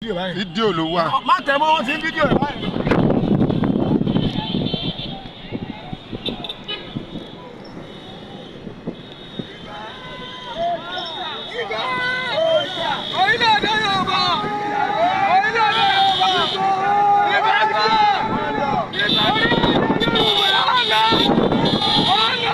Fídíò ló wà. Má tẹ̀ mọ́, wọn ti ń fídíò ẹ̀ báyìí. Orílẹ̀-èdè Yorùbá! Orílẹ̀-èdè Yorùbá! Ìbáṣà! Orílẹ̀-èdè Yorùbá! Ọ̀nà! Ọ̀nà!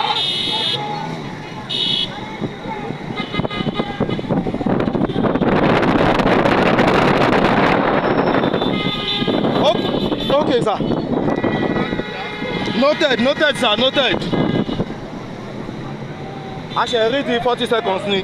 Okay, sir. Noted, noted, sir, noted. A ṣe rí di 40 seconds ni.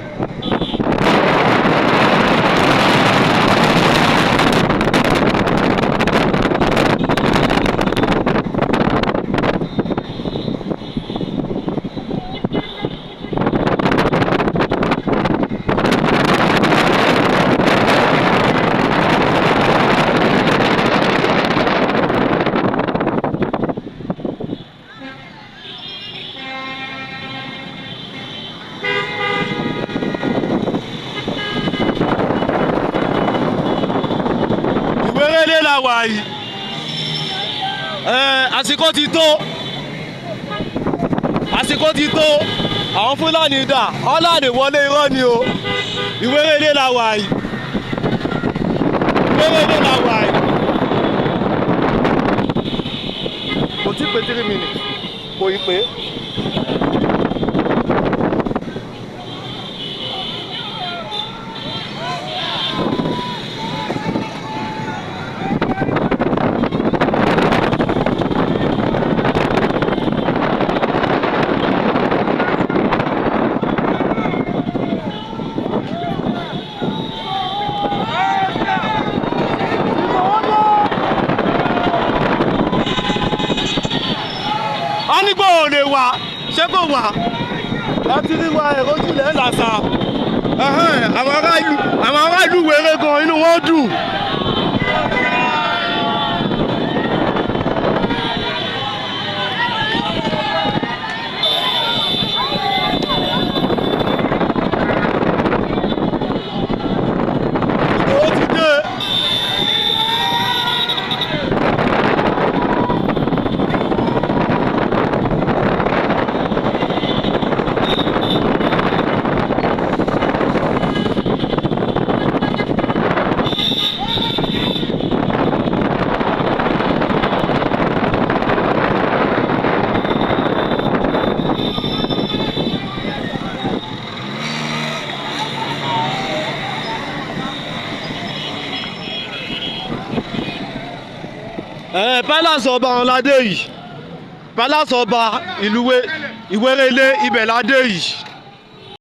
Ìwérélé la wà yìí. Ẹ àsìkò ti tó, àsìkò ti tó. Àwọn Fúlàní dà ọ́làdè wọlé, irọ́ ni o. Ìwérélé la wà yìí, Ìwérélé la wà yìí. Kò tí pé 3 minutes, kò ì pé. A ní kò lè wà, ṣé kò wà láti rí wa èrò jùlẹ̀ làṣà. Àwọn ará ìlú wéré gan, inú wọn dùn. Ìgbòho ti dé. Ẹ palace ọba ọ̀hún ládé yìí, palace ọba ìlú Ìwérélé, ibẹ̀ ládé yìí.